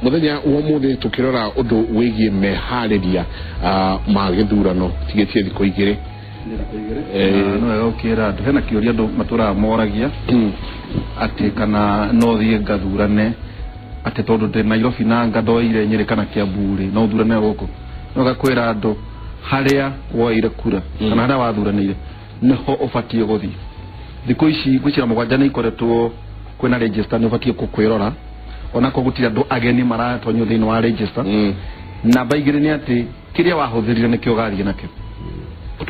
Muthenya wa umuthi tukirora undu wigie mehariria ma githurano tigetie thikũ igĩrĩ. No wega ũkĩra andũ hena kĩũria andũ matũraga moragia atĩ kana no thiĩ ngathurane atĩ tondũ ndĩ Nairobi na ngandoire Nyĩrĩ kana Kiambu rĩ no thurane gũkũ. No gakwĩra andũ harĩa woire kura kana harĩa wathuranĩire nĩho ũbatiĩ gũthiĩ. Thikũ ici ngwĩciria 7 nĩ ikoretwo kwĩna register nĩ ũbatiĩ kwĩrora onako gũtirĩ andũ ageni maratonywo thĩinĩ wa register. Namba 2 nĩ atĩ kĩrĩa wahũthĩrire nĩkĩo ũgathiĩ nakĩo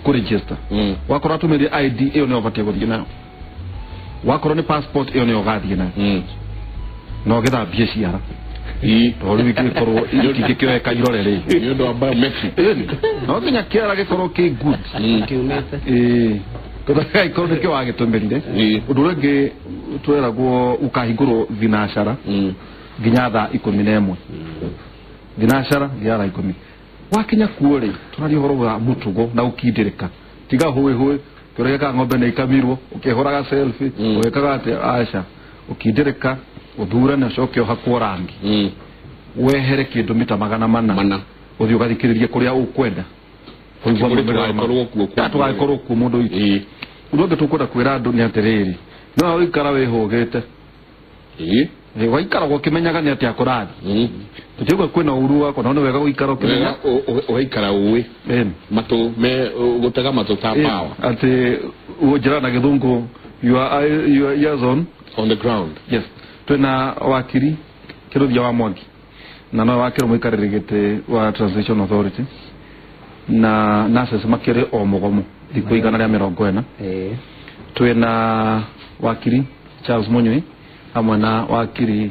kũ register. Wakorwo atũmĩrire ID ĩyo nĩyo ũbatiĩ gũthiĩ nayo, wakorwo nĩ passport ĩyo nĩyo ũgathiĩ nayo, na ũgĩthambie ciara tondũ rĩu ingĩkorwo itingĩkĩoeka irore rĩ nĩ ũndũ wa biometric. No nginya kĩara gĩkorwo kĩ good kiumĩte tondũ gĩkorwo nĩkĩo wagĩtũmĩrire. Ũndũ ũrĩa ũngĩ tweragwo ũkahingũrwo thinacara nginya thaa 11 thinacara nginya thaa 10 wakinya kuo rĩ tũraria ũhoro wa mũtugo na ũkindĩrĩka tiga hũĩ hũĩ kĩũrĩa ng'ombe nĩ ikamirwo ũkĩhũraga selfie ũgĩkaga atĩ aca ũkindĩrĩka ũthurane ũcoke ũhakwo rangi wehere kĩndũ mita 400 ũthiĩ ũgathikĩrĩrie kũrĩa ũkwenda tũgagĩkorwo kuo mũndũ witũ. Ũndũ ũngĩ tũkwenda kwĩra andũ nĩ atĩrĩrĩ no ũikara wĩhũgĩte waikara ũkĩmenyaga nĩ atĩa kũrathiĩ tũtiuga kwĩna ũru wakwa no nĩ wega gũikara ũkĩmenya ũgaikara ũĩ matũ me gũtega matũ ta power atĩ njĩra na gĩthũngũ your ears on the ground. Yes, twĩna wakiri Kĩrũthia wa Mwangi na no wakiri mũikarĩri gĩtĩ wa Transition Authority na nurses makĩrĩ o mũgomo thikũ 140. Twĩna wakiri Charles Munyui hamwe na wakiri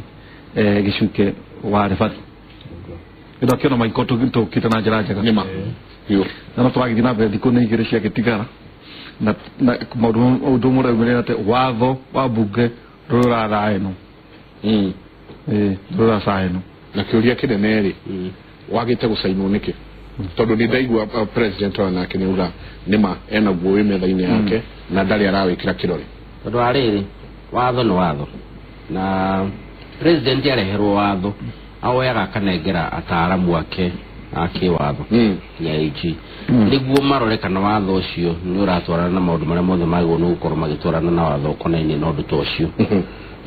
Gĩcuke wa Ribathi. Nĩndakĩona maiko tũkĩte na njĩra njega nĩma na no tũragĩthiĩ na mbere thikũ nĩ 2 cia gĩtigara na maũndũ mũraumĩrĩra atĩ watho wa mbunge ndũrĩ thaa ĩno ndũrĩ thaa ĩno. Na kĩũria kĩnene rĩ wagĩte gũcainwo nĩkĩ? Tondũ nĩ ndaigua president wa nake nĩ uga nĩma ena guo wĩ metha-inĩ yake na ndarĩ arawĩkĩra kĩrore. Tondũ wa rĩrĩ watho nĩ watho na president areherwo watho awoyaga akanengera ataaramu ake a kĩwatho ya AG nĩguo marore kana watho ũcio nĩ ũratwarana na maũndũ marĩa mothe magĩrĩirwo nĩ gũkorwo magĩtwarana na watho ũkonainie na ũndũ ta ũcio.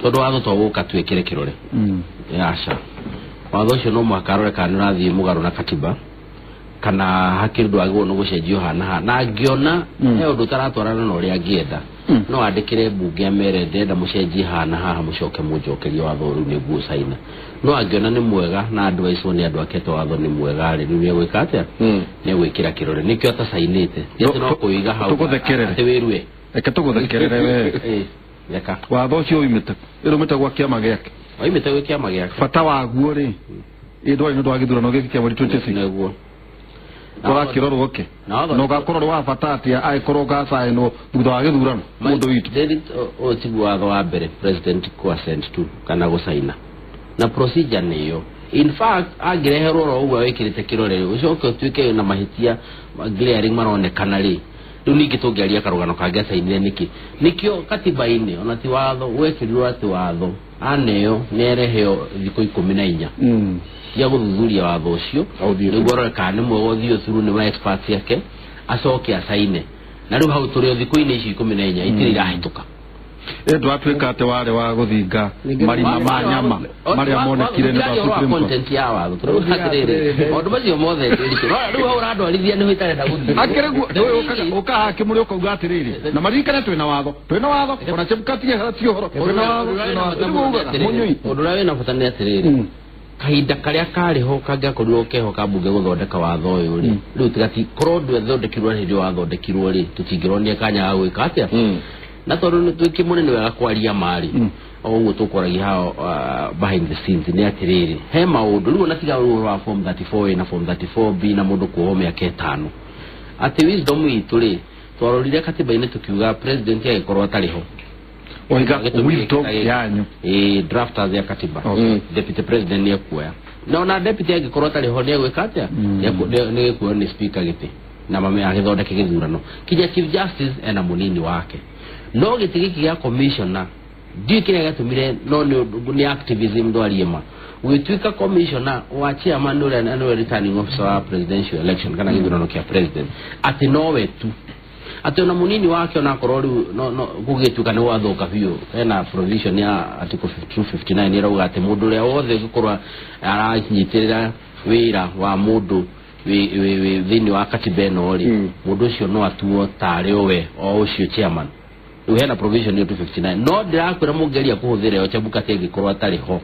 Tondũ watho to gũka twĩkĩre kĩrore aca watho ũcio no mũhaka arore kana nĩ ũrathiĩ mũgarũ na katiba kana hakĩrĩ ũndũ wagĩrĩirwo nĩ gũcenjio hana ha na angĩona he ũndũ ũtaratwarana na ũrĩa angĩenda no andĩkĩre mbunge amere ndĩrenda mũcenjie hana haha mũcoke mũnjokerie watho rĩu nĩguo caina. No angĩona nĩ mwega na andũ aicwo nĩ andũ ake to watho nĩ mwega rĩ rĩu nĩegwĩka atĩa nĩegwĩkĩra kĩrore nĩkĩo atacainĩte ti no kũiga hau atĩ wĩrue reke tũgũthekerere we reka watho ũcio uimĩte ĩrũmĩte gwa kĩama gĩake oimĩte gwĩ kĩama gĩake bata waguo rĩ ĩ ndwarĩ nĩ ũndũ wa gĩthurano gĩkĩ kĩa mweri 26 nĩguo ũrakĩrorwo kĩ na ũgakorwo wa bata atĩa angĩkorwo ũgacainwo thutha wa gĩthurano mũndũ witũ. Ũyũ tiguo watho wa mbere president kũ assent to kana gũcaina na procedure nĩyo. In fact angĩreherwo oro ũguo wĩkĩrĩte kĩrore rĩ ũcoke ũtuĩke na mahĩtia glaring maronekana rĩ rĩu ningĩ tũngĩaria karũgano kangĩ acainire nĩkĩ nĩkĩo katiba-inĩ ona ti watho wekĩrirwo atĩ watho aneo nĩareheo thikũ 14 cia gũthuthuria watho ũcio nĩguo arore kana nĩ mwega ũthiĩ ũthuru nĩ ma experts ake acoke acaine na rĩu hau tũrĩ o thikũ-inĩ ici 14 itirĩ irahĩtũka. Ndwatuĩka atĩ warĩ wa gũthinga marima ma nyama marĩa monekire nĩ wa Supreme Court content ya watho tũrauga atĩrĩrĩ maũndũ macio mothe rĩu hau ũrandwarithia nĩho itarenda gũthiĩ akĩrĩ guo ũkaha kĩmũrĩ ũkauga atĩrĩrĩ na maririkane twĩna watho ona Chebukati ti ũhoro twĩna watho Mũnyui. Ũndũ ũrĩa wĩna bata nĩ atĩrĩrĩ kahinda karĩa karĩ ho kangĩakorirwo keho ka mbunge gũthondeka watho ũyũ rĩ rĩu tigati korwo ndwathondekirwo hĩndĩ wathondekirwo rĩ tũtingĩronire kanya ga gwĩka atĩa na tondũ nĩ twĩkĩmũre nĩ wega kwaria marĩ o ũguo tũkwaragia hao behind the scenes nĩ atĩrĩrĩ he maũndũ rĩu ona tiga ũhoro wa form 34A na form 34B na mũndũ kuohwo mĩaka 5 atĩ wisdom itũ rĩ twarorire katiba-inĩ tũkiuga president agĩkorwo atarĩ ho oiga wisdom yanyu drafters ya katiba deputy president nĩ ekuoya na ona deputy angĩkorwo atarĩ ho nĩ egwĩka atĩa nĩ ekuoywo nĩ speaker gĩtĩ na mame agĩthondeke gĩthurano kinya chief justice ena mũnini wake no gĩtĩ gĩkĩ gĩa commissioner ndiũĩ kĩrĩa gĩatũmire no nĩ activism ndwarie ma Gũgĩtuĩka commissioner wa chairman ũrĩa nĩwe returning officer wa presidential election kana gĩthurano kĩa president atĩ nowe tu, atĩ ona mũnini wake onakorwo rĩu no gũgĩtuĩka nĩ gwathũka biũ, hena provision ya article 259 ĩrauga atĩ mũndũ ũrĩa wothe ũngĩkorwo aranyitĩrĩra wĩra wa mũndũ wĩ thĩinĩ wa katiba ĩno rĩ, mũndũ ũcio no atuo tarĩ we o ũcio chairman. Rĩu hena provision ĩyo 259, no ndĩrakwĩra mũngĩgeria kũhũthĩra ĩyo Chebukati angĩkorwo atarĩ ho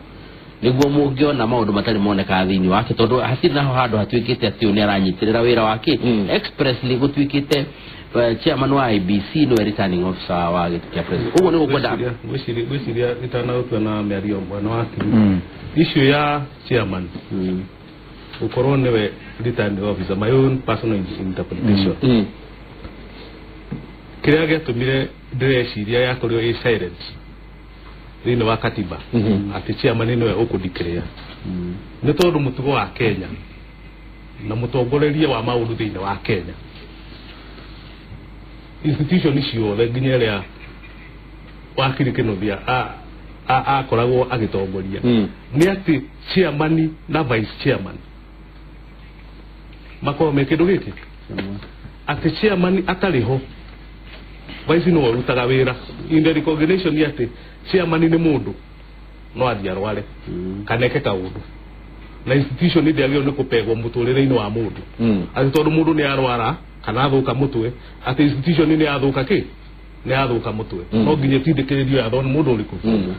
nĩguo mũngĩona maũndũ matarĩ monekaga thĩinĩ wake, tondũ hatirĩ naho handũ hatuĩkĩte atĩ ũyũ nĩ aranyitĩrĩra wĩra wake expressly. Gũtuĩkĩte chairman wa IEBC nĩwe returning officer wa gĩtĩ kĩa president, ũguo nĩ gũkwenda. Ngwĩciria itanagũtua na mĩario mwena wa kiri issue ya chairman gũkorwo nĩwe returning officer, my own personal interpretation, kĩrĩa gĩatũmire ndĩreciria yakorirwo ĩ silent thĩinĩ wa katiba atĩ chairman nĩwe ũkũdeclare nĩ tondũ mũtugo wa Kenya na mũtongorerie wa maũndũ thĩinĩ wa Kenya, institution ciothe nginya ĩrĩa wakiri Kĩnuthia akoragwo agĩtongoria, nĩ atĩ chairman na vice chairman makorwo me kĩndũ gĩkĩ, atĩ chairman atarĩ ho vice nĩwe ũrutaga wĩra, in the recognition atĩ chairman nĩ mũndũ no athiĩ arware kana eke kaũndũ na institution ndĩagĩrĩirwo nĩ kũpegwo mũtũrĩre-inĩ wa mũndũ, atĩ tondũ mũndũ nĩ arwara kana athũka mũtwe atĩ institution nĩ yathũka kĩ nĩ yathũka mũtwe, no nginya ĩtindĩkĩrĩrio yathwo nĩ mũndũ ũrĩkũ,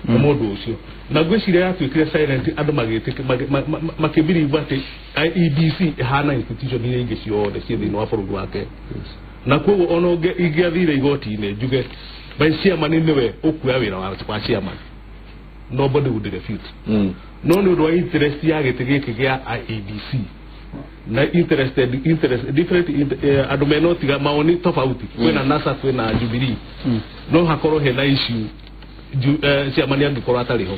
nĩ mũndũ ũcio. Na ngwĩciria yatuĩkire silent andũ makĩbelieve atĩ IEBC ĩhana institution iria ingĩ ciothe ciĩ thĩinĩ wa bũrũri wa Kenya, na koguo ona ingĩathire igoti-inĩ njuge vice chairman nĩwe ũkuoya wĩra wa chairman, nobody would refute. No nĩ ũndũ wa interest ya gĩtĩ gĩkĩ gĩa IEBC na interested interest different andũ mena ũtiga maoni tofauti, kwĩna NASA, kwĩna Jubilee, no hakorwo hena issue chairman angĩkorwo atarĩ ho,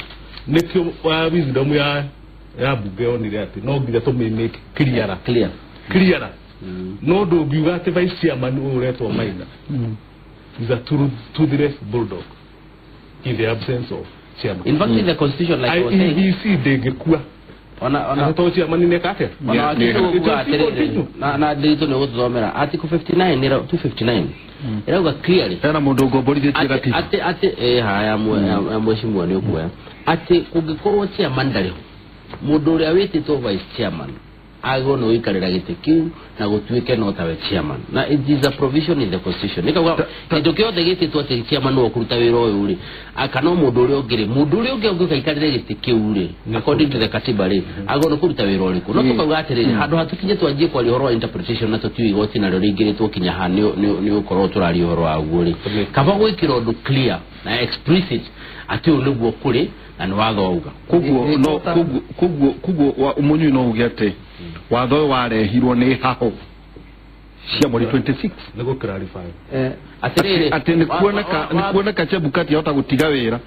nĩkĩo wisdom ya bunge yonire atĩ no nginya tũmĩ clearer clear clearer. No ndũngiuga atĩ vice chairman ũyũ ũretwo Maina is a toothless bulldog in the absence of chairman. In fact, in the constitution, like I was saying, IEBC ndĩngĩkua ona tondũ chairman nĩ eka atĩa? Ona wakiri ũguo atĩrĩrĩ, na ndĩritũ nĩ gũtũthomera article 59 259 ĩrauga clearly hena mũndũ ngomborithĩtie gatiba atĩ haya ya mheshimiwa nĩ ũkuoya atĩ kũngĩkorwo chairman ndarĩ ho, mũndũ ũrĩa wĩtĩtwo vice chairman agĩrĩirwo nĩ gũikarĩra gĩtĩ kĩu na gũtuĩke no tawe chairman, na it is a provision in the constitution. Nĩ kauga kĩndũ kĩothe gĩtĩtwo atĩ chairman nĩwe ũkũruta wĩra ũyũ rĩ, kana mũndũ ũrĩa ũngĩ rĩ, mũndũ ũrĩa ũngĩ ũngĩũka aikarĩre gĩtĩ kĩu rĩ, according to the katiba rĩ, agĩrĩirwo nĩ kũruta wĩra ũrĩkũ. No tũkauga atĩrĩrĩ, handũ hatũkinye twanjie kwaria ũhoro wa interpretation na tũtiũĩ igoti narĩo rĩingĩrĩtwo kinya ha nĩ ũkorwo tũraria ũhoro waguo rĩ, kaba gwĩkĩra ũndũ clear na explicit atĩ ũyũ nĩguo kũrĩ na nĩ watho wauga. Koguo no koguo mũnyui no uge atĩ watho ũyũ warehirwo nĩ haho cia mweri 26 nĩguo clarify Atĩrĩrĩ, atĩ nĩ kuoneka Chebukati ahota gũtiga wĩra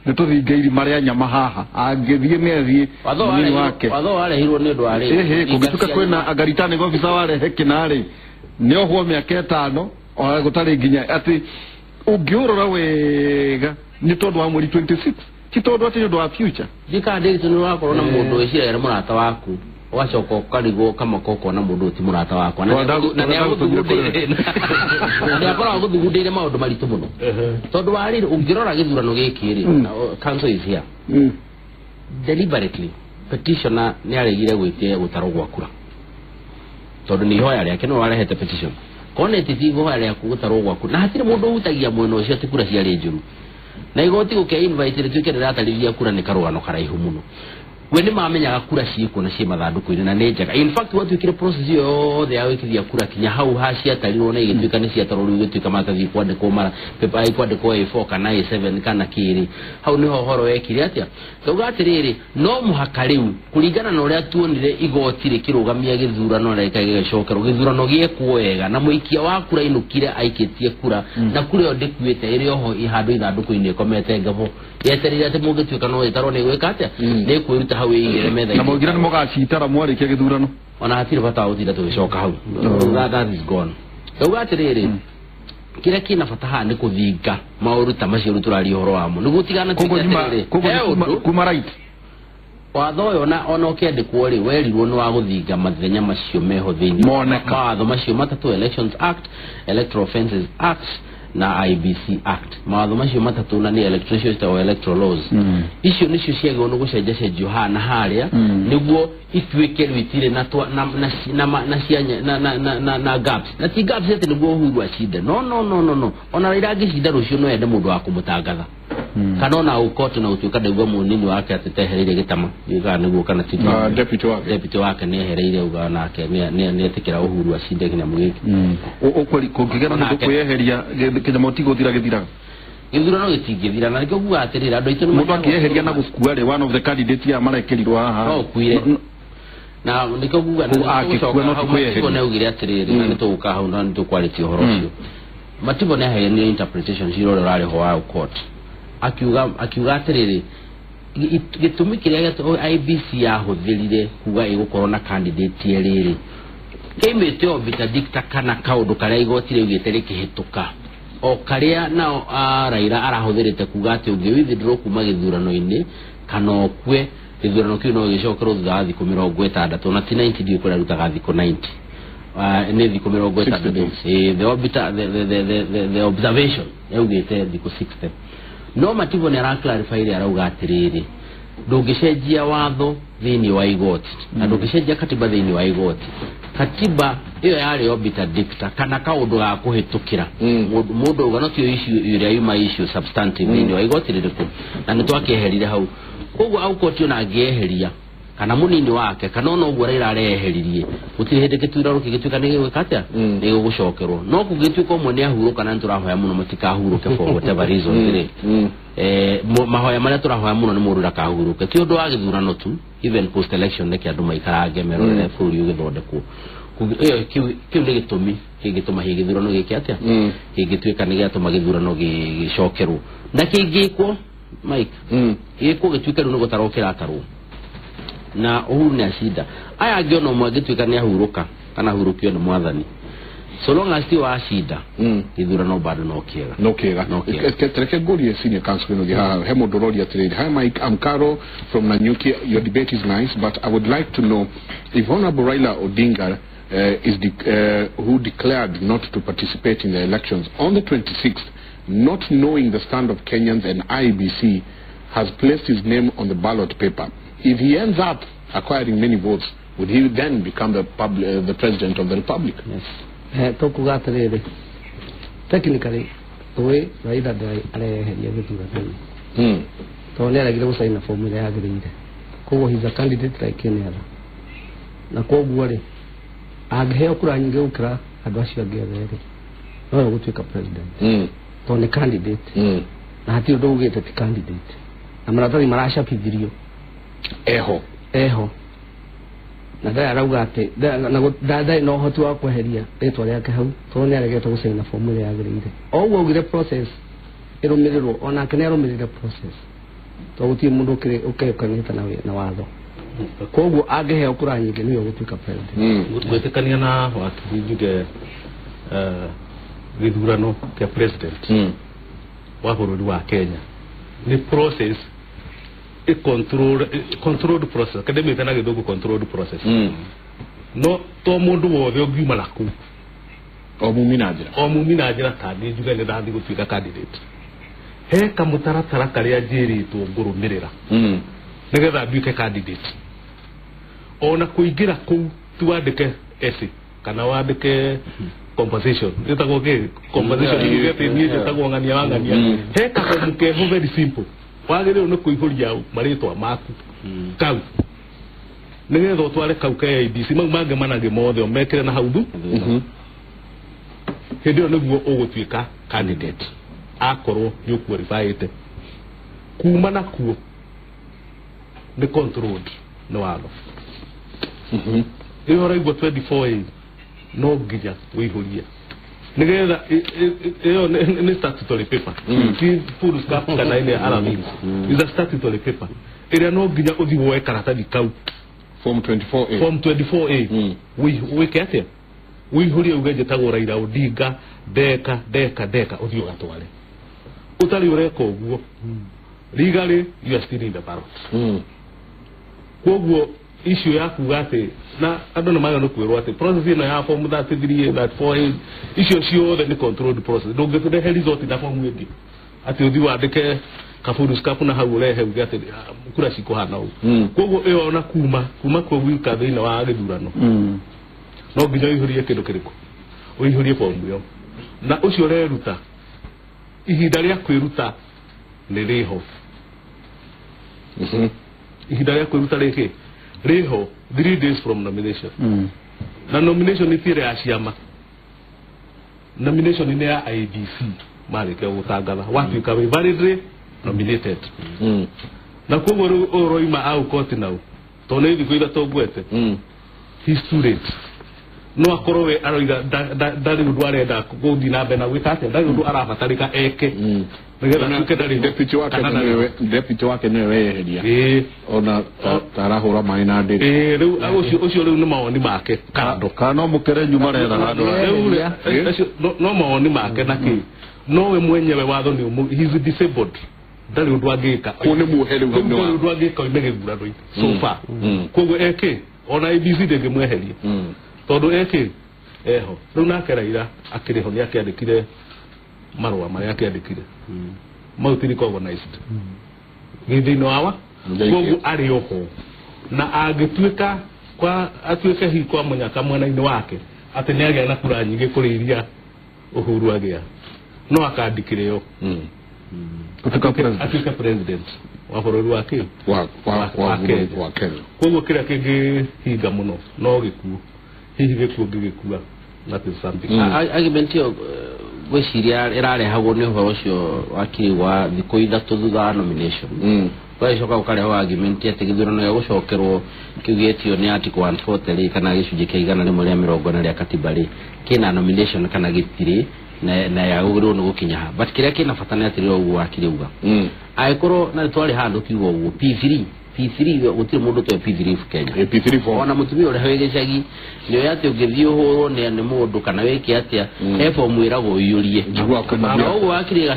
nĩ tũthinge irima rĩa nyama haha, angĩthiĩ nĩ athiĩ mũnini wake. Watho warehirwo nĩ ũndũ wa rĩrĩ, ĩhĩ kũngĩtuĩka kwĩna angaritani officer warehe kĩna-rĩ, nĩ ohwo mĩaka 5 ona gũtarĩ nginya atĩ ũngĩũrora wega nĩ tondũ wa mweri 26, ti tondũ atĩ nĩ ũndũ wa future. Ndika ndĩritũ nĩ ũrakorwo na mũndũ wĩciragia nĩ mũrata waku, ũgacoka ũkarigwo ũkamaka ũkona mũndũ ũyũ ti mũrata wakwa na nĩakoragwo agũthugundĩire maũndũ maritũ mũno, tondũ wa rĩrĩ ũngĩrora gĩthurano gĩkĩ rĩ, council is here deliberately petitioner nĩ aregire gwĩtia gũtarwo gwa kura tondũ nĩ ihoya rĩake nĩwe warehete petition kona ĩtĩtie ihoya rĩaku gũtarwo gwa kura, na hatirĩ mũndũ ũhutagia mwena ũcio atĩ kura ciarĩ njũru, na igoti gũkĩa invite rĩtuĩke rĩratarĩria kura nĩ karũgano karaihu mũno. We nĩ mamenyaga kura ciĩkuo na ciĩ mathandũkũ-inĩ na nĩ njega. In fact gwatuĩkire process ĩyo yothe ya gwĩkithia kura kinya hau ha ciatarirwo na igĩtuĩka nĩ ciatarwo rĩu igĩtuĩka maratathi kwandĩkwo mara paper ikwandĩkwo A4 kana A7 kana kĩrĩ, hau nĩho ũhoro wekire atĩa. Ngauga atĩrĩrĩ, no mũhaka rĩu kũringana na ũrĩa tuonire igoti rĩkĩrũgamia gĩthurano na rĩgagĩcokerwo gĩthurano gĩekwo wega na mũikia wa kura ainũkire aikĩtie kura na kura ĩyo ndĩkuĩte ĩrĩ oho handũ ithandũkũ-inĩ ĩkomete ngabo yetereire atĩ mũngĩtuĩka no ĩtarwo nĩ gwĩka atĩa nĩ kwĩruta hau ĩigĩre metha-inĩ na maugire nĩ mũgacitara mwarĩkia gĩthurano ona hatirĩ bata wa gũtinda tũgĩcoka hau. That is gone. Ngauga atĩrĩrĩ, kĩrĩa kĩna bata haha nĩ kũthinga maũru ta macio rĩu tũraria ũhoro wamo nĩguo tigana kuma right Watho ũyũ ona ũkĩandĩkwo rĩ werirwo nĩ wa gũthinga mathenya macio meho thĩinĩ mawatho macio matatũ, Elections Act, Electoral Offences Act na IBC Act. Mawatho macio matatũ na nĩ electoral electoral laws. Icio nĩcio ciagĩrĩirwo nĩ gũcenjacenjio haha na harĩa nĩguo ituĩke rĩu itirĩ na na na gaps. Na ti gaps atĩ nĩguo Uhuru acinde. No no no no no. Ona Raila angĩcinda rũciũ no ende mũndũ wa kũmũtangatha. Kana ona ũkote na gũtuĩka ndaigua mũnini wake atĩ tehereire gĩtama. Ndiũĩ nĩguo kana ti deputy wake. Deputy wake nĩehereire uga nake nĩetĩkĩra Uhuru acinde kĩnyamũ gĩkĩ. Ũkweri kũngĩgera nĩ kwĩyeheria kĩnyamũ ti gũthira gĩthiraga. Gĩthurano gĩtingĩthira na nĩkĩo nguga atĩrĩrĩ andũ aitũ nĩ mũndũ akĩeheria na gũkua rĩ one of the candidate ya marekĩrirwo haha no ũkuire na nĩkĩo nguga na hau Matibo nĩaugire atĩrĩrĩ na nĩtũgũka hau na nĩtũkwarĩtie ũhoro ũcio. Matibo nĩaheanire interpretation cira ũrĩa ũrarĩ ho wa court. Akiuga atĩrĩrĩ gĩtũmi kĩrĩa IBC yahũthĩrire kuga ĩgũkorwo na candidate erĩ kĩimĩte obiter dicta kana kaũndũ karĩa igoti rĩugĩte rĩkĩhĩtũka o karĩa nao Raila arahũthĩrĩte kuga atĩ ũngĩ withdraw kuma gĩthurano-inĩ kana ũkue gĩthurano kĩu no gĩcokerwo thutha wa thikũ 60 na ti 90 ndiũ kũrĩa arutaga thikũ 90 nĩ thikũ 60 the observation yaugĩte thikũ 60. No Matibo nĩ araclarify rĩ arauga atĩrĩrĩ ndũngĩcenjia watho thĩinĩ wa igoti na ndũngĩcenjia katiba thĩinĩ wa igoti. Katiba ĩyo yarĩ obiter dicta kana kaũndũ ga kũhĩtũkĩra mũndũ auga no tio issue ĩrĩa yuma issue substantive thĩinĩ wa igoti rĩrĩkũ na nĩ twakĩeherire hau. Koguo aukoti ona angĩeheria kana mũnini wake kana ona ũguo Raila areheririe gũtirĩ hĩndĩ gĩturano kĩngĩtuĩka nĩ gĩgwĩka atĩa nĩ gĩgũcokerwo. No kũngĩtuĩka ũmwe nĩ ahurũka na nĩtũrahoya mũno matikahurũke for whatever reason rĩ mahoya marĩa tũrahoya mũno nĩ mũndũ ndakahurũke ti ũndũ wa gĩthurano tu even post election nĩkĩ andũ maikarange merorere bũrũri ũgĩthondekwo. Kĩu nĩ gĩtũmi kĩngĩtũma hihi gĩthurano gĩke atĩa kĩngĩtuĩka nĩ gĩatũma gĩthurano gĩcokerwo na kĩngĩkwo Mike gĩkwo gĩtuĩke rĩu nĩ gũtarwo kĩratarwo na Uhuru nĩ acinda. Aya angĩ ona ũmwe angĩtuĩka nĩ ahurũka kana ahurũkio nĩ mwathani so long as ti wacinda gĩthurano bado no kĩega no kĩega. Tereke ngũrie senior counsel ĩno haha he mũndũ ũroria atĩrĩrĩ. Hi Mike, I'm Caro from Nanyuki. Your debate is nice, but I would like to know if Honorable Raila Odinga who declared not to participate in the elections on the 26th, not knowing the stand of Kenyans and IEBC, has placed his name on the ballot paper. If he ends up acquiring many votes, would he then become the president of the republic? Yes. Tokuga atĩrĩrĩ technically tũĩ Raila areheria gĩthurano tondũ nĩ aregire gũcaina fomu ĩrĩa yagĩrĩire koguo he's a candidate like any other na koguo rĩ angĩheo kura nyingĩ gũkĩra andũ acio angĩ othe rĩ nowe gũtuĩka president tondũ nĩ candidate na hatirĩ ũndũ ugĩte ti candidate na maratathi maracabithirio eho na ndarĩ arauga atĩ ndarĩ na ũhoti wa kweheria rĩtwa rĩake hau tondũ nĩ aregete gũcaina fomu ĩrĩa yagĩrĩire. O ũguo augire process ĩrũmĩrĩrwo onake nĩ arũmĩrĩire process tondũ gũtirĩ mũndũ ũkĩũkanĩte na watho koguo angĩheo kura nyingĩ nĩwe ũgũtuĩka president. Gwĩtĩkania na wakiri njuge gĩthurano kĩa president wa bũrũri wa Kenya nĩ process a controlled process kademete na gĩthũngũ controlled process no to mũndũ wothe ũngiuma naku o mumi na njĩra o mumi na njĩra ta niĩ njuge nĩ ndathiĩ gũtuĩka candidate he kamũtaratara karĩa njĩrĩtwo ngũrũmĩrĩra nĩgetha nduĩke candidate ona kũingĩra kũu ti wandĩke essay kana wandĩke composition ĩtagwo kĩ composition yuge atĩ niĩ njĩtagwo ng'ania wa ng'ania he kabomu keho very simple wagĩrĩirwo nĩ kũihũria marĩtwa maku kau nĩgetha ũtware kau ka IEBC mau mangĩ manangĩ mothe ũmekĩre na hau thu hĩndĩ ĩyo nĩguo ũgũtuĩka candidate akorwo nĩ ũqualifyĩte kuma nakuo nĩ controlled nĩ watho ĩyo ũraigua 24A no nginya ũihũrie nĩgetha ĩyo nĩ statutory paper ti full scope kana any other things is a statutory paper ĩrĩa no nginya ũthiĩ woe karatathi kau form 24A form 24A wĩke atĩa ũihũrie uge njĩtagwo Raila Odinga ndeka ndeka ndeka ũthiĩ ũgatware ũtarĩ ũreka ũguo legally you are still in the ballot. Koguo issue ya kuga atĩ na andũ nĩ magana kwĩrwo atĩ process ĩno ya form 33 34 icio ciothe nĩ controlled process. Ndũngĩtũrehe result na form ĩngĩ atĩ ũthiĩ wandĩke kaburu skapu na hau ũrehe uge atĩ kura cikũhana ũũ. Koguo ĩyo ona kuma kwa wika thĩinĩ wa gĩthurano no nginya ũihũrie kĩndũ kĩrĩkũ, ũihũrie form ĩyo, na ũcio ũreruta ihinda rĩa kwĩruta nĩ rĩho. Ihinda rĩa kwĩruta rĩkĩ rĩho 3 days from nomination. Na nomination nĩ ti ya ciama, nomination nĩ ya IEBC marĩkia gũtangatha watuĩka wĩ validly nominated. Na koguo rĩu ũroima au koti nau tondũ nĩ thikũ ithatũ ngwete, he's too late. No akorwo we aroiga ndarĩ ũndũ arenda gũthiĩ na mbere na gwĩka atĩa, ndarĩ ũndũ arabatarĩka eke nĩgetha atuĩke ndarĩ. Deputy wake nĩwe weyeheria ona tarahũra maĩ na ndĩrĩ. Rĩu ũcio rĩu nĩ mawoni make kando, kana no mũkere nyuma rethaga andũ rĩu no mawoni make na kĩ, no we mwenyewe watho nĩ he's disabled, ndarĩ ũndũ angĩka. Kũu nĩ muohe rĩu hau nĩ watho, ũndũ angĩka oime gĩthurano-inĩ so far. Koguo eke ona IEBC ndĩngĩmweheria tondũ eke eho. Rĩu nake Raila akĩrĩ ho nĩ akĩandĩkire marũa marĩa akĩandĩkire mau ti recognized gĩthĩinĩ wawa, koguo arĩ oho na angĩtuĩka kwa atuĩke hihi kwa mũnyaka mwena-inĩ wake atĩ nĩ agĩa na kura nyingĩ kũrĩ iria Uhuru agĩa, no akandĩkire yo atuĩke president wa bũrũri wa kĩ wa Kenya. Koguo kĩrĩa kĩngĩhinga mũno no gĩkuũ, hihi gĩkuũ gĩgĩkua, that is something. Argument ĩyo gwĩciria ĩrarehagwo nĩ ũhoro ũcio wakiri wa thikũ ithatũ thutha wa nomination. Ũgagĩcoka ũkareho argument atĩ gĩthurano gĩa gũcokerwo kĩu gĩetio nĩ article 140 rĩ, kana gĩcunjĩ kĩa 140 rĩa katiba rĩ, kĩna nomination kana gĩtirĩ na yagĩrĩirwo nĩ gũkinya ha. But kĩrĩa kĩna bata nĩ atĩrĩrĩ ũguo wakiri uga angĩkorwo na twarĩ handũ kiugo ũguo P3 gũtirĩ mũndũ ũtoĩ P3 Kenya. P3 form ona mũtumia ũrĩa wĩ gĩcagi nĩoĩ atĩ ũngĩthiĩ ũhũrwo nĩ mũndũ kana wĩke atĩa he form ĩragwo ũiyũrie. Na ũguo wakiri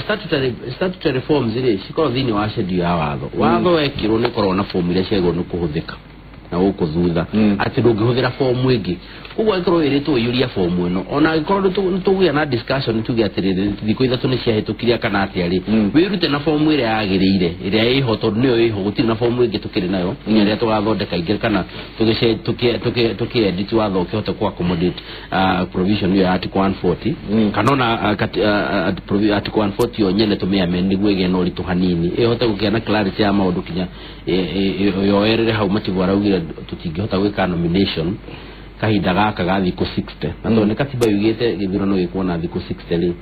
statutory forms rĩ cikorwo thĩinĩ wa schedule ya watho. Watho wekĩrwo nĩ ũkoragwo na form iria ciagĩrĩirwo nĩ kũhũthĩka na gũkũ thutha atĩ ndũngĩhũthĩra form ĩngĩ. Koguo angĩkorwo wĩrĩtwo ũiyũrie form ĩno, ona angĩkorwo nĩtũgĩa na discussion tuge atĩrĩrĩ thikũ ithatũ nĩ ciahĩtũkirie kana atĩa rĩ, wĩrute na form ĩrĩa yagĩrĩire ĩrĩa ĩho tondũ nĩyo ĩho, gũtirĩ na form ĩngĩ tũkĩrĩ nayo nginya rĩrĩa tũgathondeka ingĩ kana tũkĩ-edit watho ũkĩhote kũ accommodate provision ĩyo ya article 140 kana ona article 140 yo nyene tũmĩamend nĩguo ĩgĩe na ũritũ hanini ĩhote gũkĩa na clarity ya maũndũ kinya yoerere hau Matigo araugire tũtingĩhota gwĩka nomination kahinda gaka ga thikũ 60 na tondũ nĩ katiba yugĩte gĩthurano gĩkwo na thikũ 60 rĩ,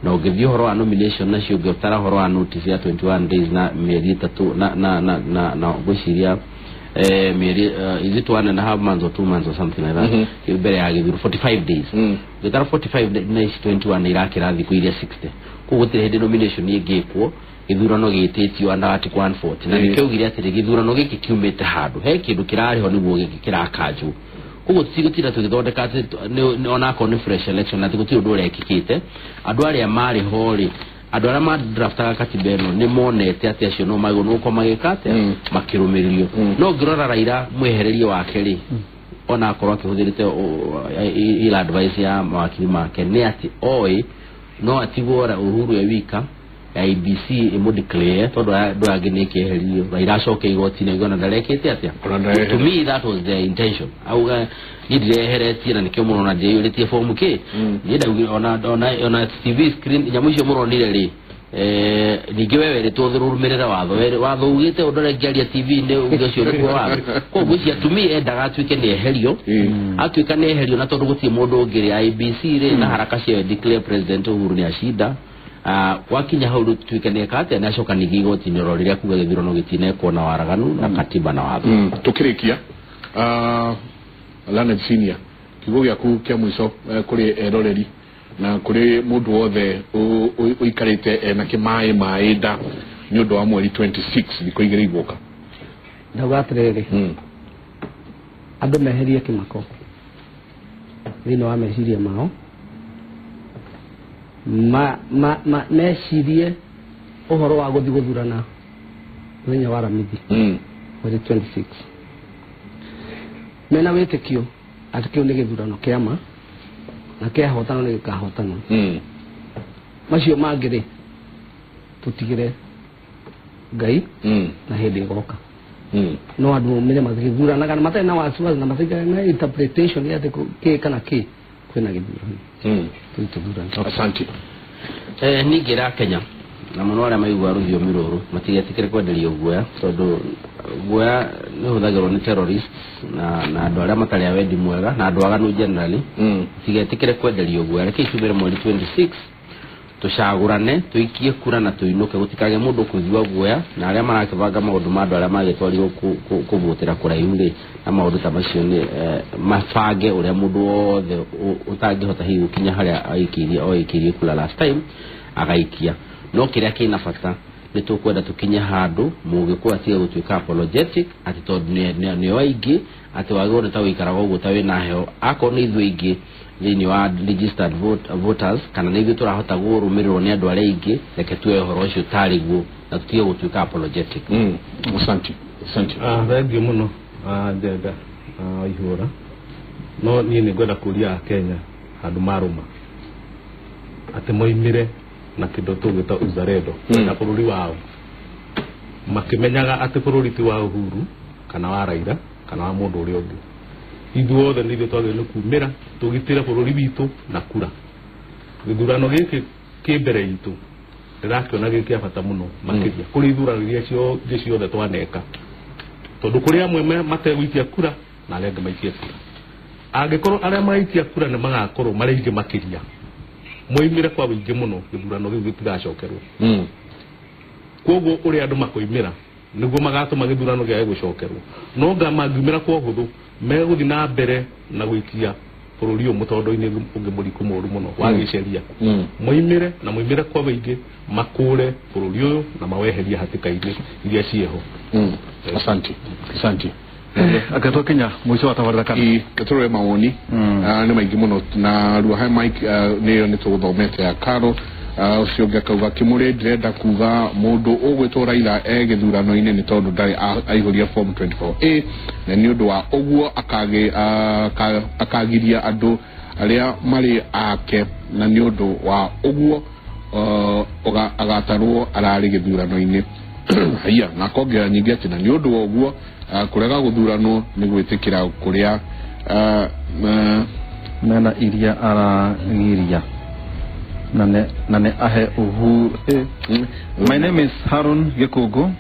na ũngĩthiĩ ũhoro wa nomination nacio ũngĩtara ũhoro wa notice ya 21 days na mĩeri ĩtatũ na ngwĩciria mĩeri is it 1.5 months or 2 months or something like that mbere ya gĩthurano 45 days ũngĩtara 45 days na ici 21 irakĩra thikũ iria 60. Koguo gũtirĩ hĩndĩ nomination ĩngĩkwo gĩthurano gĩtĩtio under article 140 na nĩkĩo augire atĩrĩ gĩthurano gĩkĩ kiumĩte handũ he kĩndũ kĩrarĩho nĩguo gĩkĩ kĩrakanjwo. Koguo tũtigũtinda tũgĩthondeka atĩ onakorwo nĩ fresh election atĩ gũtirĩ ũndũ ũrekĩkĩte. Andũ arĩa marĩ ho rĩ, andũ arĩa madraftaga katiba ĩno nĩ monete atĩ acio no magĩrĩirwo nĩ gũkorwo magĩka atĩa makĩrũmĩrĩrio. No ngĩrora Raila mwehererie wake rĩ, ona akorwo akĩhũthĩrĩte ila advice ya mawakiri make nĩ atĩ oĩ no atigwo Uhuru e wika IEBC ĩmũ-declare tondũ andũ angĩ nĩ ĩkĩeheririo Raila acoke igoti-inĩ auge ona ndarekĩte atĩa. To me that was their intention. Auga niĩ ndireheretie na nĩkĩo mũrona ndĩiyũrĩtie form kĩ niĩ ndaugire ona TV screen nyamũ icio mũronire rĩ, ningĩ we werĩtwo ũrũmĩrĩre watho, watho ugĩte ũndũ ũrĩa ngĩaria TV-inĩ uge ũcio nĩguo watho. Koguo ngwĩciria to me endaga atuĩke nĩ eherio, atuĩka nĩ eherio na tondũ gũtirĩ mũndũ ũngĩ rĩ IEBC rĩ na haraka ciayo declare President Uhuru nĩ acinda. Wakinya hau tuike nĩ eka atĩa nĩ acoka ningĩ igoti-inĩ oro rĩrĩa kuga gĩthurano gĩtinekwo na waraganu na katiba na watho. Tũkĩrĩkia Leonard Senior, kiugo gĩaku kĩa mũico kũrĩ eroreri na kũrĩ mũndũ wothe ũikarĩte ena kĩmaĩ maĩ nda nĩ ũndũ wa mweri 26 thikũ igĩrĩ igũka. Ndauga atĩrĩrĩ, andũ meherie kĩmako thĩinĩ wa meciria mao, mecirie ũhoro wa gũthiĩ gũthurana mũthenya wa Aramithi mweri 26. Mena wĩtĩkio atĩ kĩu nĩ gĩthurano kĩa ma na kĩahotano nĩ gĩkahotano. Macio mangĩ rĩ tũtigĩre Ngai na hĩndĩ ĩgoka. No andũ menye magĩthuranaga na matarĩ na wasiwasi na matarĩ na interpretation ya atĩ kĩ kana kĩ kwĩna gĩthurano. Tũthurane. Asante. Ningĩ Kenya na mũno arĩa maiguaga rũthiomi rũrũ matigetĩkĩre kwenderio guoya tondũ guoya nĩ ũhũthagĩrwo nĩ terrorists na andũ arĩa matarĩ a wendi mwega na andũ aganu generally. Matigetĩkĩre kwenderio guoya. Reke icumĩre mweri 26 tũcagũrane tũikie kura na tũinũke gũtikagĩe mũndũ ũkũigua guoya na arĩa marakĩbanga maũndũ ma andũ arĩa magĩtwarirwo kũvotera kũraihu rĩ na maũndũ ta macio nĩ mabange ũrĩa mũndũ wothe ũtangĩhota hihi gũkinya harĩa aikĩrie o aikĩrie kura last time agaikia. No kĩrĩa kĩna bata nĩ tũkwenda tũkinye handũ mũgĩkũyũ atige gũtuĩka apologetic atĩ tondũ nĩo aingĩ atĩ wagĩrĩirwo nĩ ta wĩikaraga ũguo ta wĩna heo akorwo nĩ ithuĩ aingĩ thĩinĩ wa registered voters kana nĩ ithuĩ tũrahota kũrũmĩrĩrwo nĩ andũ arĩa aingĩ reke tuoe ũhoro ũcio tarĩ guo na tũtige gũtuĩka apologetic. Asante. Asante. Thengiũ mũno Njenga Ihũra. No niĩ nĩ ngwenda kũria Akenya handũ marũma atĩ moimĩre na kĩndũ tũgwĩta uzalendo na bũrũri wao makĩmenyaga atĩ bũrũri ti wa Uhuru kana wa Raila kana wa mũndũ ũrĩa ũngĩ. Ithuothe nĩ ithuĩ twagĩrĩirwo nĩ kumĩra tũgitĩre bũrũri witũ na kura. Gĩthurano gĩkĩ kĩ mbere itũ ndĩrakĩona gĩ kĩa bata mũno makĩria kũrĩ ithurano iria ingĩ ciothe twaneka tondũ kũrĩ amwe mategũikia kura na arĩa angĩ maikie kura. Angĩkorwo arĩa magaikia kura nĩ magakorwo marĩ aingĩ makĩria moimĩre kwa wĩingĩ mũno gĩthurano gĩu gĩtigacokerwo. Koguo ũrĩa andũ makoimĩra nĩguo magatũma gĩthurano gĩage gũcokerwo. No nga mangiumĩra kwa ũhũthũ megũthiĩ na mbere na gũikia bũrũri ũyũ mũtondo-inĩ ũngĩ mũriku mũru mũno wa gĩceria. Moimĩre na moimĩre kwa wĩingĩ makũre bũrũri ũyũ na maweherie hatĩka-inĩ iria ciĩho. Asante. Asante. Akatokinya mwisho wa tabarira kana katore mawoni nĩ maingĩ mũno na ruha Mike nĩyo nĩ tũgũthomete ya Karo ũcio ũngĩ akauga Kĩmũrĩ ndĩrenda kuga mũndũ ũgwĩtwo Raila e gĩthurano-inĩ nĩ tondũ ndarĩ aihũria form 24A na nĩ ũndũ wa ũguo akagiria andũ arĩa marĩ ake na nĩ ũndũ wa ũguo agatarwo ararĩ gĩthurano-inĩ. Haiya na akongera nyingĩ atĩ na nĩ ũndũ wa ũguo kũrega gũthuranwo nĩ gwĩtĩkĩra kũrĩa mena iria aragiria na ne ahe Uhuru. My name is Harun Gikugu.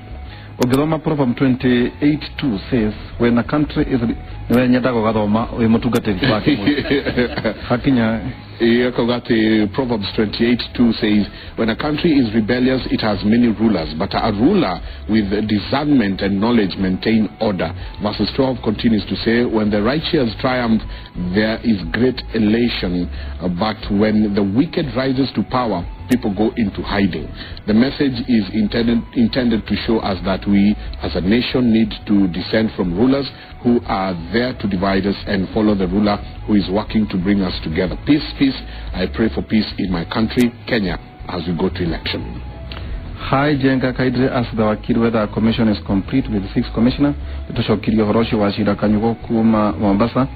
Ũngĩthoma Proverb 28:2 says when a country is niwe nyendaga ũgathoma wĩ mũtungatĩri wake hakinya. Proverbs 28:2 says, when a country is rebellious, it has many rulers, but a ruler with discernment and knowledge maintain order. Verses 12 continues to say, when the righteous triumph, there is great elation, but when the wicked rises to power, people go into hiding. The message is intended to show us that we as a nation need to descend from rulers who are there to divide us and follow the ruler who is working to bring us together. Peace, peace. I pray for peace in my country, Kenya, as we go to election. Hi, Jenga. Kindly ask the Wakil whether a commission is complete with 6 commissioners. Tucokirie ũhoro ũcio wa Cira Kanyugo kuma Mombasa.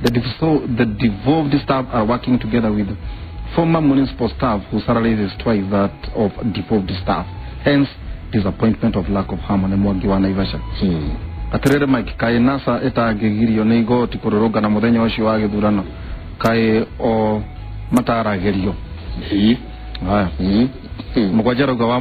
The devolved staff are working together with former municipal staff whose salary is twice that of devolved staff. Hence, disappointment of lack of harmony. Mwangi wa Naivasha. Atirere Mike, kaĩ NASA ĩtangĩgirio nĩ igoti kũrũrũngana mũthenya ũcio wa gĩthurano kaĩ o mataragĩrio. Haya. Mũgwanja rauga wa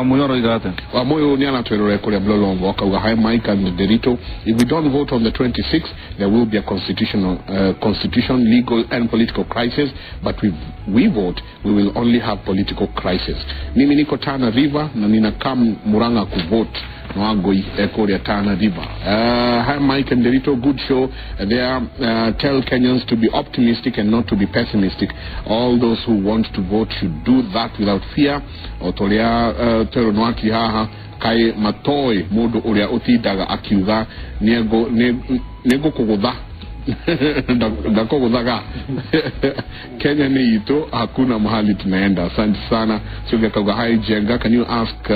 Muyo roiga atĩa? Wa Muyo nĩ aratwĩrore kũrĩa Mlolongo akauga, hi Mike and Derito, if we don't vote on the 26th there will be a constitution, legal and political crisis, but if we vote we will only have political crisis. Mimi niko Tana River na nina kam Murang'a kuvote Nwangoi kũrĩa Tana River. Hi Mike and Derito, good show there. Tell Kenyans to be optimistic and not to be pessimistic. All those who want to vote should do that without fear. Otoria tero nwaki haha kai matoi mundu uria utindaga akiuga nĩngũkũgũtha Ndakoguthaga. Kenya ni itu, hakuna mahali tunaenda. Asante sana. Sylvia Kauga, hi Jenga, can you ask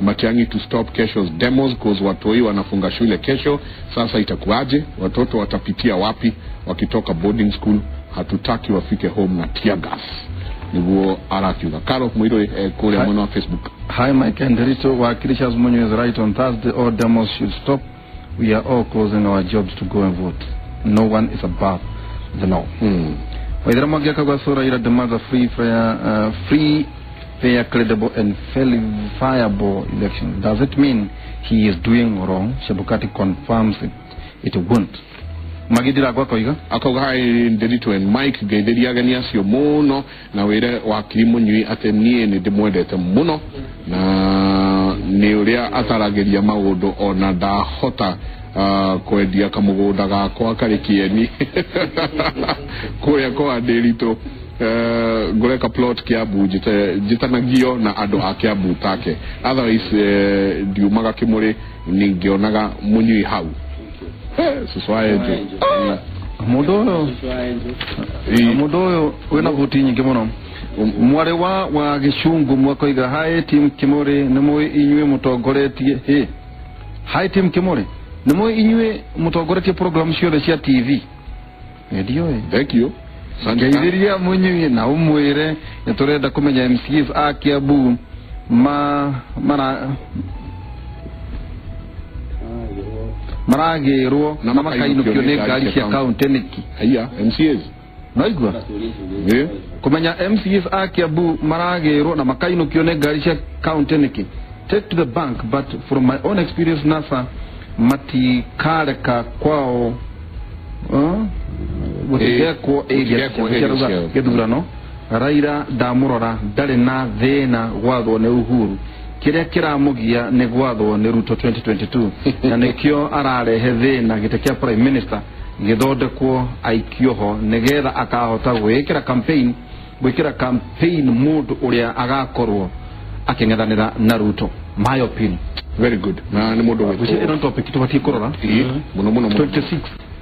Matiang'i to stop kesho's demos cause watoi wanafunga shule kesho. Sasa itakuwaje? Watoto watapitia wapi wakitoka boarding school? Hatutaki wafike home na tear gas. Niguo arakiuga. Karo Muiruri kule mwana wa Facebook. Hi Mike and Rito, Wakili Charles Munyo is right on Thursday. All demos should stop. We are all closing our jobs to go and vote. No one is above the law. Waithera Mwangi akauga so Raila demands a free, fair, credible and verifiable election. Does it mean he is doing wrong? Chebukati confirms it. It won't. Magidira gwako iga akauga hi Nderitu and Mike, ngeithiria ageni acio muno na wire wakiri Munyui ati nie ni ndimwendete muno na ni uria ataragiria maundu ona ndahota kwendia kamugunda gakwa kari kieni kuria kwa Nderitu ngureka plot Kiambu njitanagio na andu a Kiambu take, otherwise ndiumaga Kimuri ningionaga Munyui hau. Mundu uyu wina vuti nyingi muno. Mwari wa Gicungu mwakoiga hi team Kimuri ni mui inyue mutongoretie hi hi team Kimuri ni mui inyue mutongoretie program ciothe cia TV ndio. Thank you. Ngeithiria Munyui na umwire ni turenda kumenya MCs a Kiambu mara maragirwo na makainukio ni ngari cia county niki. Haya MCAs naigua kumenya MCAs a Kiambu maragirwo na makainukio ni ngari cia county niki. Take to the bank, but from my own experience NASA matikareka kwao gutigekwo area cia githurano. Raila ndamurora ndari na thina gwathwo ni Uhuru, kiria kiramugia ni gwathwo ni Ruto 2022 na nikio ararehe thina gite kia prime minister githondekwo aikio ho nigetha akahota gwikira campaign mundu uria agakorwo aking'ethanira na Ruto. My opinion. Very good. Na ni mundu witwo ino topic tubatie kurora muno muno 26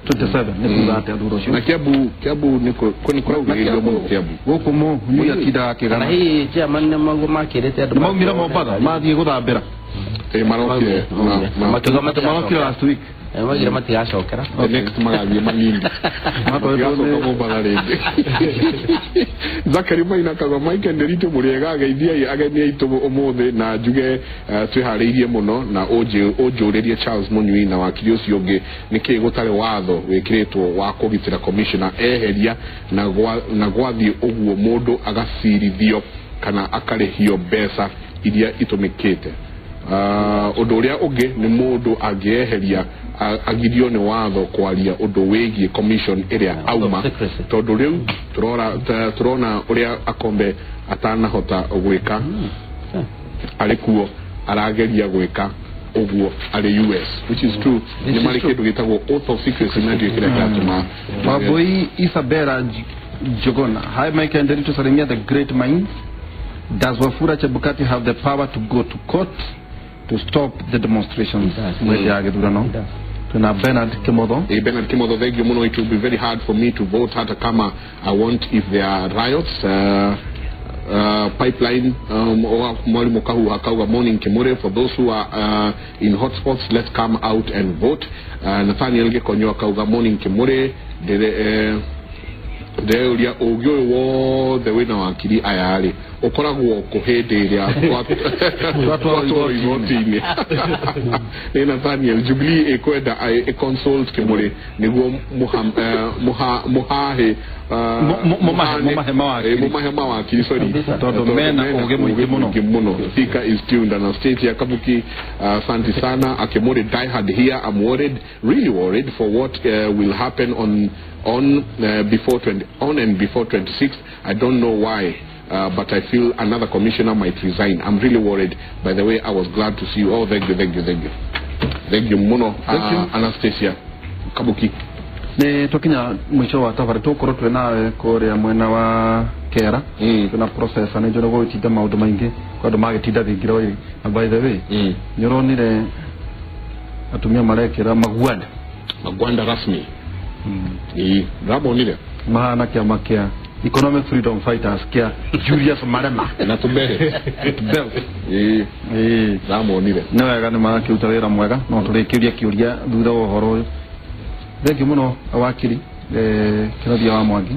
27 ni kuga atia thutha ucio. Na Kiambu ni kuraugĩrĩrio mũno Kiambu gũkũ Munyui atindaga akĩgana. Na hihi chairman nĩ maguo makĩrĩte andũ maumire Mombatha mathiĩ gũthambĩra marokire marokire last week maugire matigacokera the next magathiĩ Malindi matigacoka Mombatha rĩngĩ. Zachary Maina akauga Mike Nderitu mũrĩega, ageithiai ageni aitũ ũmũthĩ na njuge twĩharĩirie mũno na ũnjũrĩrie Charles Munyui na wakiri ũcio ũngĩ nĩkĩĩ gũtarĩ watho wĩkĩrĩtwo wa kũgitĩra commissioner eheria na gwathiĩ ũguo mũndũ agacirithio kana akarĩhio mbeca iria itũmĩkĩte. Ũndũ ũrĩa ũngĩ nĩ mũndũ angĩeheria agirio nĩ watho kwaria ũndũ wĩgiĩ commission ĩrĩa auma, tondũ rĩu turona ũrĩa Akombe atanahota gwĩka arĩ kuo arageria gwĩka ũguo arĩ US, which is true. Nĩ marĩ kĩndũ gĩtagwo oath of secrecy na ndiũ kĩrĩa kĩratũma. Wambui Isabella Jogona, hi Mike and Nderitu, salimia the great minds. Does Wafula Chebukati have the power to go to court to stop the demonstrations? Tuna Bernard Kimotho. Hey, Bernard Kimotho, thank you muno. It will be very hard for me to vote hata kama I want if there are riots. Pipeline Mwalimu Kahu Hakauga, morning Kimure. For those who are in hotspots, let's come out and vote. Nathaniel Gekonyo Akauga, morning Kimure. Ndĩreuria ũgĩ ũyũ wothe wĩna wakiri aya rĩ ũkoragwo kũ hĩndĩ ĩrĩa twatwarwo igoti-inĩ. Nĩ Nathaniel, Jubilee ĩkwenda ĩ-consult Kimuri nĩguo mũhahe mũmahe mawakiri, sorry, tondũ mena ũgĩ mũingĩ mũno. Thika is tuned. Anastasia Kabuki, asante sana. Akimuri, die hard here. I'm worried, really worried for what will happen on and before 26th. I don't know why, but I feel another commissioner might resign. I'm really worried. By the way, I was glad to see you. Oh, thank you, thank you, thank you. Thank you muno. Thank you. Anastasia Kabuki. Nĩ twakinya mũico wa tabarĩ tũgũkorwo twĩ nawe kũrĩa mwena wa Kera. Twĩna processor nĩ njũĩ gũgĩtinda maũndũ maingĩ kwa andũ magĩtinda thingira ũyũ. Na by the way, nĩ ũronire atumia marekĩra magwanda rasmi. Ĩĩ ndamonire mahana kĩama kĩa Economic Freedom Fighters kĩa Julius Malema na tũmbere belt. Ĩĩ Ĩĩ ndamonire. Nĩ wega nĩ marakĩruta wĩra mwega no tũrĩkĩria kĩũria thutha wa ũhoro ũyũ. Thengiũ mũno wakiri Kĩrothia wa Mwangi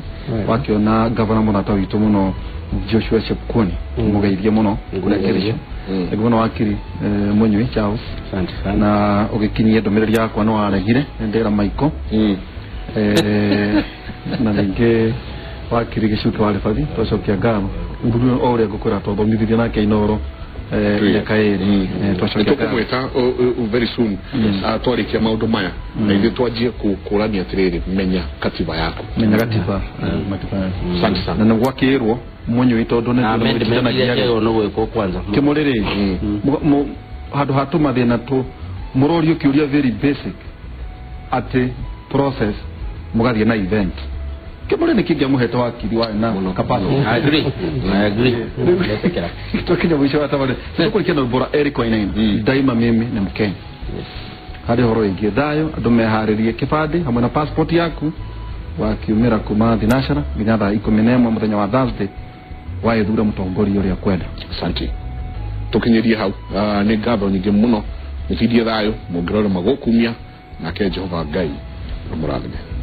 wakĩona gavana mũrata witũ mũno Joshua Chepkwony mũgeithie mũno kũrĩa Kericho. Thengiũ mũno wakiri Mũnyui Charles. Asante sana. Na ũgĩkinyia ndũmĩrĩri yakwa no waregire ndĩra Michael. Na ningĩ wakiri Gĩcuke wa Rĩbathi twacokia ngatho mburu o ũrĩa ngũkwĩra twathomithirie nake Inooro mĩaka ĩrĩ twacokia ngatho. Nĩtũkũmwĩta very soon twarĩkia maũndũ maya na ithuĩ twanjie kũrania atĩrĩrĩ menya katiba yaku. Menya gatiba Asante sana. Na nĩ gwakĩrwo Mũnyui tondũ nĩ Amendment iria njagĩrĩirwo nĩ gwĩkwo kwanza. Kĩmũrĩrĩ handũ ha tũmathĩna tũ mũrorio kĩũria very basic atĩ process mũgathiĩ na event. Kĩmũrĩ nĩ kĩngĩamũhete wakiri wa na capacity. I agree. I agree. Twakinya mũico wa tabarĩra tũkũrĩkia na rwĩmbo rwa Eric Wainaina Daima mimi ni Mkenya. Harĩ ũhoro wĩgiĩ thayũ andũ meharĩrie kĩbandĩ hamwe na passport yaku wakiumĩra kuma thinashara nginya thaa 11 mũthenya wa Thursday waĩthure mũtongoria ũrĩa kwenda. Asante. Tũkinyĩrie hau nĩ ngatho nyingĩ mũno mũtindie thayũ mũngĩrora magũkumia nake Jehova Ngai amũrathime.